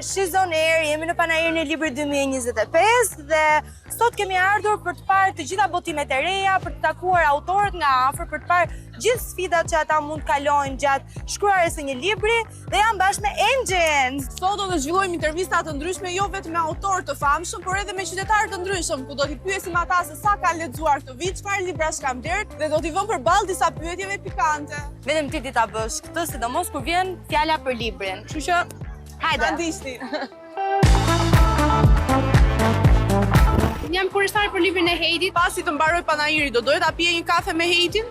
She's on Air, jemi në Panairin e Librit 2025 dhe sot kemi ardhur për të parë të gjitha botimet e reja, për të takuar autorët nga afër, për të parë gjithë sfidat që ata mund të kalojnë gjatë shkruarjes së një libri dhe jam bashkë me Enxhin. Sot do të zhvillojmë intervista të ndryshme jo vetëm me autorë të famshëm, por edhe me qytetarë të ndryshëm, ku do t'i pyesim ata se sa kanë lexuar këtë vit, çfarë librash kanë blerë dhe do t'i vëmë përballë disa pyetjeve pikante. Vetëm ti di ta bësh këtë, sidomos kur vjen fjala për librin. Kështu që hajde. Na ndiqni. Jam kurioze për librin e Heidit. Pasi të mbarojë panairi, do doje ta pije një kafe me Heidin?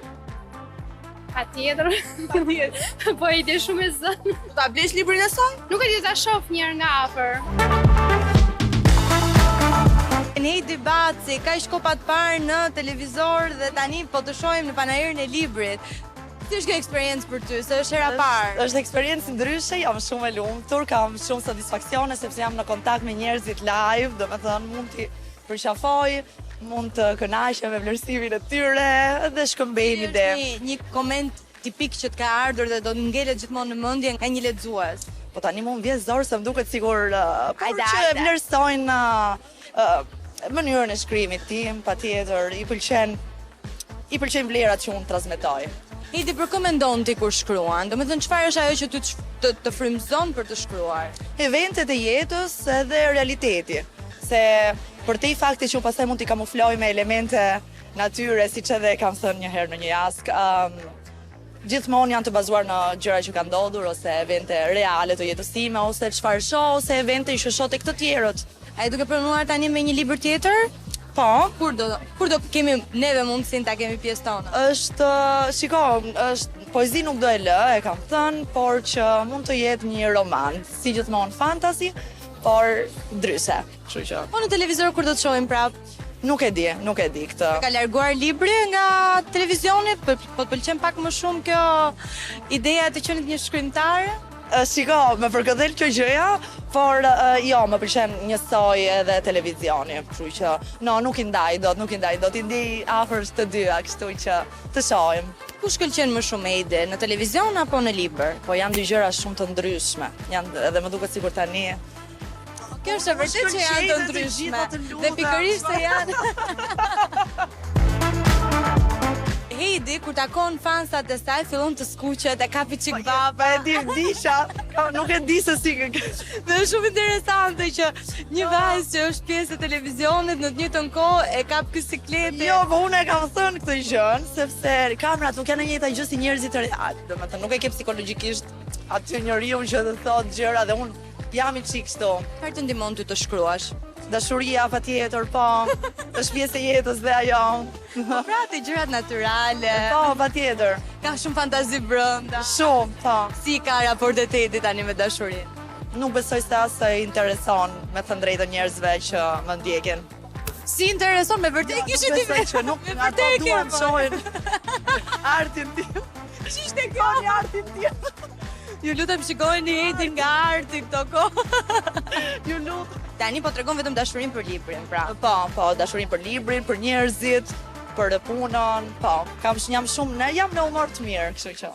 Patjetër. Patjetër. Po Heidi është shumë e zënë. Do ta blesh librin e saj? Nuk e di ta shoh një herë nga afër. Heidi Baci, kaq kohë pa të parë në televizor dhe tani po të shohim në panairin e librit. Si është kjo eksperiencë për ty, se është hera e parë? Është eksperiencë ndryshe, jam shumë e lumtur, kam shumë satisfaksione sepse jam në kontakt me njerëzit live, domethënë mund t'i përqafoj, mund të kënaqem me vlerësimin e tyre dhe shkëmbejmë ide. Një, një koment tipik që të ka ardhur dhe do të ngelet gjithmonë në mendje nga një lexues. Po tani mu më vjen zor se më duket sikur uh, por Hajde, që hajde. vlerësojnë uh, uh, mënyrën e shkrimit tim, patjetër, i pëlqen i pëlqejnë vlerat që unë transmetoj. Heidi, për kë mendon ti kur shkruan? Domethënë çfarë është ajo që ty të, të, të frymëzon për të shkruar? Eventet e jetës edhe realiteti, se përtej faktit që unë pastaj mund t'i kamufloj me elemente natyre, siç edhe kam thënë një herë në një ask, um, gjithmonë janë të bazuar në gjëra që kanë ndodhur ose evente reale të jetës sime ose çfarë shoh ose evente që shoh tek të tjerët. A je duke punuar tani me një libër tjetër? Po, Kur do kur do kemi neve mundësinë ta kemi pjesë tonë? është, shiko, është poezi nuk do e lë, e kam thënë, por që mund të jetë një roman, si gjithmonë fantasy, por ndryshe. Kështu që Po në televizor kur do të shohim prap? nuk e di, nuk e di këtë. Ka larguar libri nga televizioni, po po të pëlqen pak më shumë kjo ideja e të qenit një shkrimtar? E, Shiko, më përkëdhel kjo gjëja, por e, jo, më pëlqen njësoj edhe televizioni, kështu që no, nuk i ndaj dot, nuk i ndaj dot, i ndjej afër të dyja, kështu që të shohim. Ku shkëlqen më shumë Heidi, në televizion apo në libër? Po janë dy gjëra shumë të ndryshme. Janë edhe më duket sikur tani Kjo është e vërtetë që janë të Shkëlqejnë të ndryshme. gjitha, të Dhe lutem. pikërisht se janë Heidi kur takon fansat e saj fillon të skuqet, e kapi çik Pa baba. e di vdisha, Kam- nuk e di se si Dhe është shumë interesante që një vajzë që është pjesë e televizionit në të njëjtën kohë e kap ky sikleti. Jo, po unë e kam thënë këtë gjën, sepse kamerat nuk janë e njëjta gjë si njerëzit real. Domethënë nuk e ke psikologjikisht aty njeriu që të thotë gjëra dhe unë jam i çik kështu. Çfarë të ndihmon ty të shkruash? Dashuria patjetër, po. Është pjesë e jetës dhe ajo. Po pra te gjërat natyrale. Po, patjetër. Ka shumë fantazi brenda. Shumë, po. Si ka raportet Heidi tani me dashurinë? Nuk besoj se as e intereson me thënë drejtën njerëzve që më ndjekin. Si intereson me vërtet kishe ti Besoj që nuk me ato vërtet ke duan po. shohin artin tim. Ç'ishte kjo? Artin tim. Ju lutem shikojeni Heidin nga arti këto kohë. Ju lutem. Tani po tregon vetëm dashurinë për librin, pra. Po, po, dashurinë për librin, për njerëzit, për punën, po. Kam jam shumë, ne jam në humor të mirë, kështu që.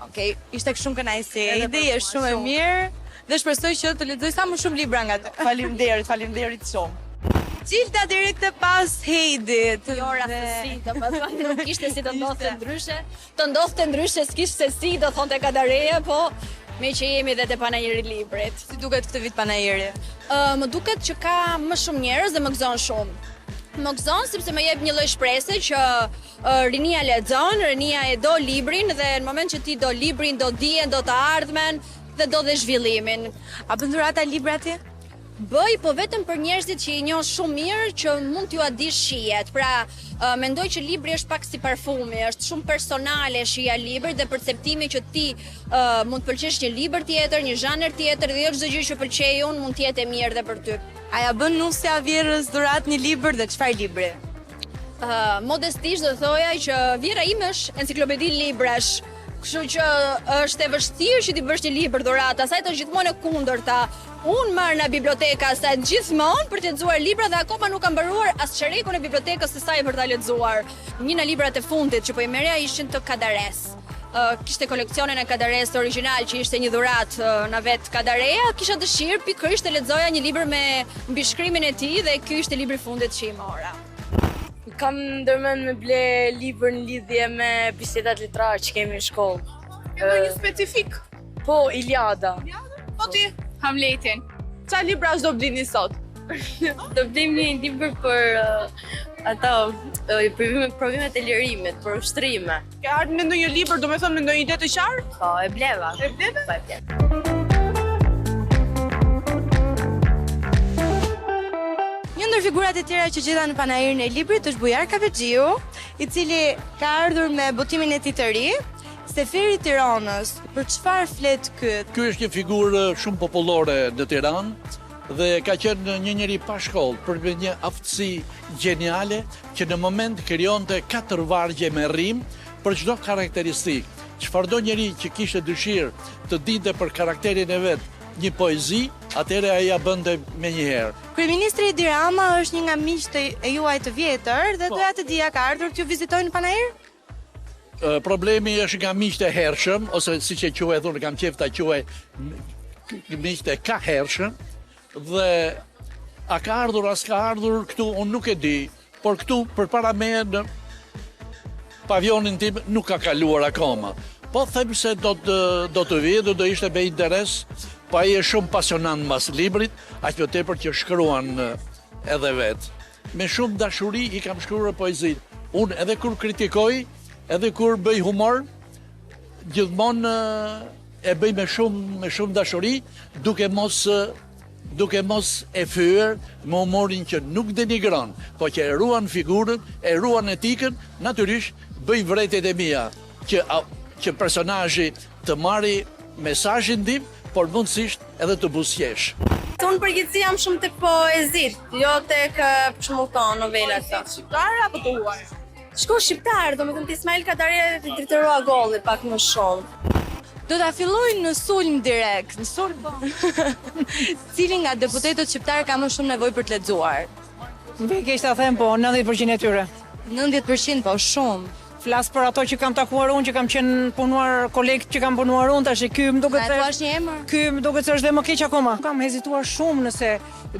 Okej, ishte shumë kënaqësi. Edhe Heidi për mua, është shumë e shumë. mirë dhe shpresoj që të lexoj sa më shumë libra nga ty. Faleminderit, faleminderit shumë. Çilta direkte pas Heidit. Jo rastësi, domethënë nuk ishte si të ndodhte ndryshe. Të ndodhte ndryshe s'kishte se si, do thonte Kadareja, po me që jemi dhe te panairi i librit. Si duket këtë vit panairi? Ë, më duket që ka më shumë njerëz dhe më gëzon shumë. Më gëzon sepse më jep një lloj shprese që ë, rinia lexon, rinia e do librin dhe në moment që ti do librin, do dijen, do të ardhmen dhe do dhe zhvillimin. A bën dhurata libra ti? Bëj, po vetëm për njerëzit që i njoh shumë mirë që mund t'jua dish shijet. Pra, ë, mendoj që libri është pak si parfumi, është shumë personale shija e librit dhe perceptimi që ti ë, mund të pëlqesh një libër tjetër, një zhanër tjetër dhe jo çdo gjë që pëlqej unë mund të jetë e mirë dhe për ty. A ja bën nusja vjerrës dhuratë një libër dhe çfarë libri? Ë, modestisht do thoja që vjehrra ime është enciklopedi librash. Kështu që është e vështirë që ti bësh një libër dhuratë, asaj është gjithmonë e kundërta. Unë marr nga biblioteka asaj gjithmonë për të lexuar libra dhe akoma nuk kam mbaruar as çerekun e bibliotekës së saj për ta lexuar. Një nga librat e fundit që po i merrja ishin të Kadares. kishte koleksionin e Kadaresë origjinal që ishte një dhuratë nga vetë Kadareja, kisha dëshirë pikërisht të lexoja një libër me mbishkrimin e tij dhe ky ishte libri i fundit që i mora. Kam ndërmend me ble libër në lidhje me bisedat letrare që kemi në shkollë. Ke ndonjë specifik? Po, Iliada. Po ti? Hamletin. Ça librash do blini sot? Do blim një libër për uh, ato uh, provimet, provimet e lirimit, për ushtrime. Ke ardhur me ndonjë libër, domethënë me ndonjë ide të qartë? Po, e bleva. E bleve? Po, e bleva. Një ndër figurat e tjera që gjeta në panairin e librit është Bujar Kafexhiu, i cili ka ardhur me botimin e tij të ri, Seferi i Tiranës. Për çfarë flet ky? Ky është një figurë shumë popullore në Tiranë dhe ka qenë një njeri pa shkollë, por me një aftësi gjeniale që në moment krijonte katër vargje me rimë për çdo karakteristikë. Çfarëdo njeri që kishte dëshirë të dinte për karakterin e vet një poezi, atëherë ai ia bënte menjëherë. Kryeministri Edi Rama është një nga miqtë e juaj të vjetër dhe Po. doja të dija ka ardhur t'ju vizitojë në panair? Problemi është nga miqtë e hershëm, ose siç e quaj unë kam qejf ta quaj miqtë e kahershëm, dhe a ka ardhur, a s'ka ardhur këtu, unë nuk e di, por këtu përpara meje në pavionin tim nuk ka kaluar akoma. Po them se do të, do të vijë dhe do ishte me interes, po ai është shumë pasionant mbas librit, aq më tepër që shkruan edhe vetë. Me shumë dashuri i kam shkruar poezitë. Unë edhe kur kritikoj, edhe kur bëj humor, gjithmonë e bëj me shumë me shumë dashuri, duke mos duke mos e fyer me humorin që nuk denigron, po që e ruan figurën, e ruan etikën, natyrisht bëj vërejtjet e mia që që personazhi të marri mesazhin tim, por mundësisht edhe të buzëqesh. Unë në përgjithësi jam shumë tek poezitë, jo tek për shembull këto novelat këto. Shqiptare apo të huaja? Shko shqiptar, domethënë te Ismail Kadare dhe te Dritëro Agolli pak më shumë. Do ta filloj në sulm direkt. Në sulm po. Cili nga deputetët shqiptarë ka më shumë nevojë për të lexuar? Më vjen keq ta them, po 90% e tyre. 90% po shumë. Flas për ato që kam takuar unë, që kam qenë punuar kolegët që kam punuar unë, tash ky më duket se është një emër. Ky më duket se është dhe më keq akoma. Kam hezituar shumë nëse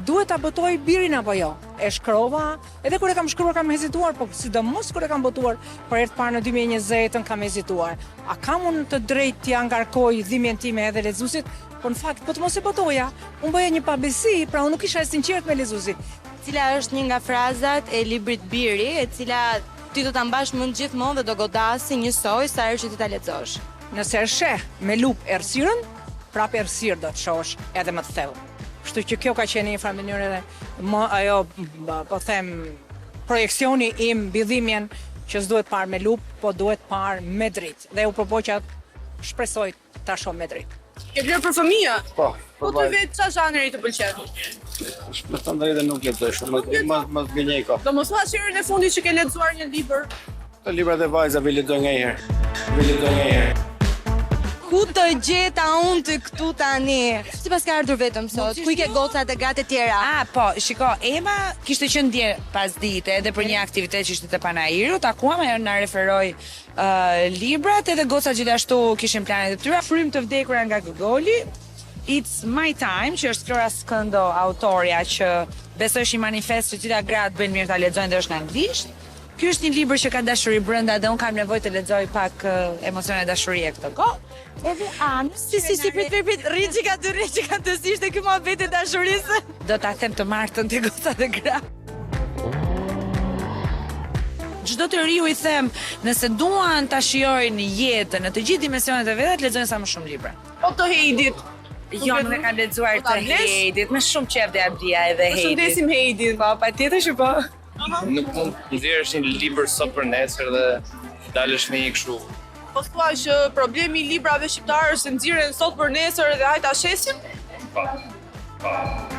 duhet ta botoj birin apo jo. E shkrova, edhe kur e kam shkruar kam hezituar, po sidomos kur e kam botuar për herë të parë në 2020-ën kam hezituar. A kam unë të drejtë t'ia ngarkoj dhimbjen time edhe lexuesit? Po në fakt, po të mos e botoja, unë bëja një pabesi, pra unë nuk isha e sinqertë me lexuesit. Cila është një nga frazat e librit Biri, e cila Ti do ta mbash mend gjithmonë dhe do godasi njësoj sa herë që ti ta lexosh. Nëse e sheh me lupë errësirën, prapë errësirë do të shohësh edhe më të thellë. Kështu që kjo ka qenë në një farë mënyre edhe më ajo po them projeksioni im mbi dhimbjen që s'duhet parë me lupë, po duhet parë me dritë. Dhe u përpoqa shpresoj ta shoh me dritë. Ke blerë për fëmijë? Po. Po ty vetë ça zhanri të pëlqen? Me thënë të drejtën nuk lexoj shumë, më më më gënjej ko. Do mos thuash herën e fundit që ke lexuar një libër? Të librat e vajzave i lexoj nganjëherë. I lexoj nganjëherë. Ku të gjeta unë ty këtu tani? Si paske ardhur vetëm sot? Ku i ke gocat e gratë e tjera? Ah, po, shiko, Ema kishte qenë dje pasdite edhe për një aktivitet që ishte te Panairi, u takuam, ajo na referoi Librat edhe gocat gjithashtu kishin planet e tyra. Frymë të vdekura nga Gogoli, It's my time, që është Flora Skëndo autorja që besoj është një manifest që të gjitha gratë bëjnë mirë ta lexojnë dhe është në anglisht. Ky është një libër që ka dashuri brenda dhe unë kam nevojë të lexoj pak emocione dashurie këtë kohë. Edhe Anë, si si si prit prit prit, rri çik aty rri çik aty si ishte ky muhabet i dashurisë? Do ta them të martën te gocat dhe gratë. Çdo të riu i them, nëse duan ta shijojnë jetën në të gjithë dimensionet e veta, të lexojnë sa më shumë libra. Po të Heidit. Jo, nuk e kam lexuar po të Heidit, me shumë qejf do ja blija edhe Heidit. Përshëndesim Heidin. Po, patjetër që po. Nuk mund të nxjerrësh një libër sot për nesër dhe dalësh me një kështu. Po thua që problemi i librave shqiptarë është se nxirren sot për nesër dhe hajt ta shesim? Po. Po.